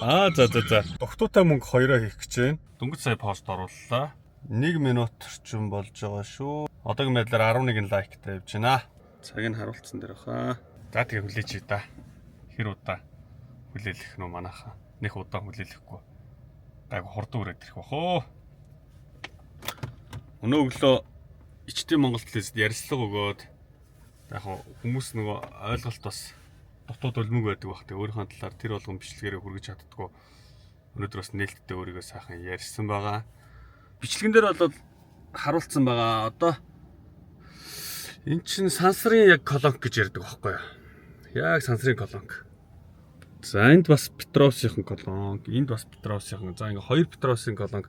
Аа, за за за. Догтуутай мөнгө хоёроо хийх гэж байна. Дөнгөж сая пост орууллаа. 1 минут орчим болж байгаа шүү. Одоогийн байдлаар 11 like тай явж байна. Цаг нь харуулсан дээр баха. За, тэгээ хүлээч да. Хэр удаа хүлээлэх нь манайхаа. Нэх удаан хүлээлэхгүй. Гайг хурдан үрээд ирэх бах оо. Өнөө өглөө ичтийн Монгол телевизэд ярилцлага өгөөд яг хүмүүс нөгөө ойлголт бас дутууд өлмөг байдаг бах. Тэгээ өөрийнхөө талаар тэр болгон бичлэгээрээ хүргэж чаддггүй. Өнөөдөр бас нээлттэй өөрийгөө сайхан ярьсан байгаа. Бичлэгэн дээр бол харуулсан байгаа. Одоо эн чин сансрын яг колонк гэж ярьдаг байхгүй юу? Яг сансрын колонк. За, энд бас Петровсийн колонк, энд бас Петровсийн. За, ингээ хоёр Петровсийн колонк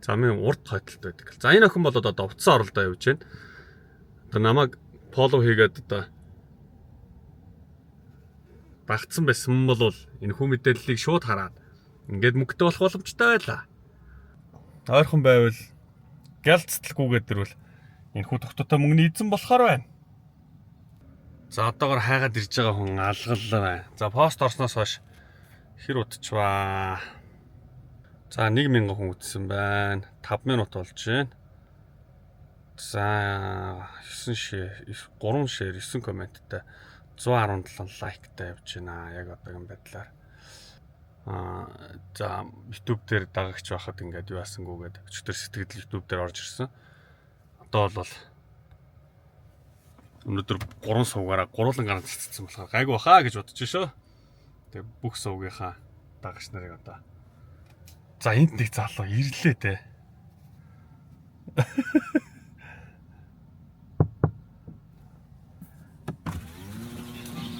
замын урд хойдолд байдаг. За, энэ охин бол одоо утсан оролдоо явж байна. Одоо намайг follow хийгээд одоо багцсан байсан бол энэ хүн мэдээллийг шууд хараад ингээд мөнгөтэй болох боломжтой байлаа. Ойрхон байвал гялцталгүйгээд ирвэл энэ хүү тогтоотой мөнгөний эзэн болохоор байна. За, одоогор хайгаад ирж байгаа хүн алгалаа байна. За, пост орсноос хойш хэр удчваа. За, 1000 хүн үзсэн байна. 5 минут болж байна. За, 9 share, 3 share, 9 comment тай, 117 like тай явж байна. Яг одоогийн байдлаар. Аа, за, YouTube дээр дагагч байхад ингээд юу яасангүйгээд өчтөр сэтгэл YouTube дээр орж ирсэн. Одоо бол өнөөдөр 3 сувгаараа гурван гарan цэцсэн болохоор гайгүй баха гэж бодож шүү. Тэгээ бүх сувгийнхаа дагагч нарыг одоо. За, энд нэг залуу ирлээ те.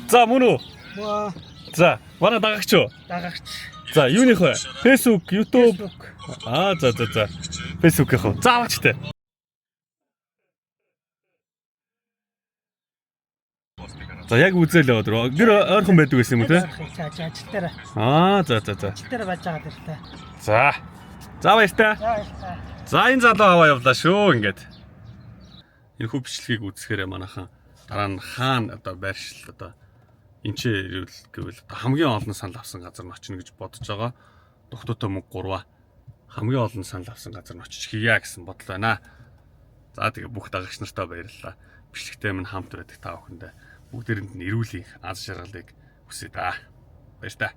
За, мөн үү? Мөө. За, манай дагагч уу? Дагагч. За, юуных вэ? Facebook, YouTube. Facebook. Аа, за за за. Facebook-ийнх үү? За, аваач те. За, яг үзэл яваад руу. Гэр ойрхон байдаг байсан юм уу те? За за, ажил дээр. Аа, за за за. Ажил дээр байж байгаа дэр та. За. За, баяртай. За, баярлалаа. За, энэ залуу аваа явлаа шүү ингээд. Энэ хүү бичлэгийг үзэхээр манайхан дараа нь хаана одоо байршил одоо энэ ч ирвэл гэвэл одоо хамгийн олон санал авсан газар нь очино гэж бодож байгаа. Догтуутай мөнгө гурваа хамгийн олон санал авсан газар нь очиж хийя гэсэн бодол байна. За, тэгээ бүх дагагч нартаа баярлалаа. Бичлэгтэй минь хамт байдаг та бүхэндээ бүгдээрэнд нь эрүүл их аз жаргалыг хүсье да. Баяр таа.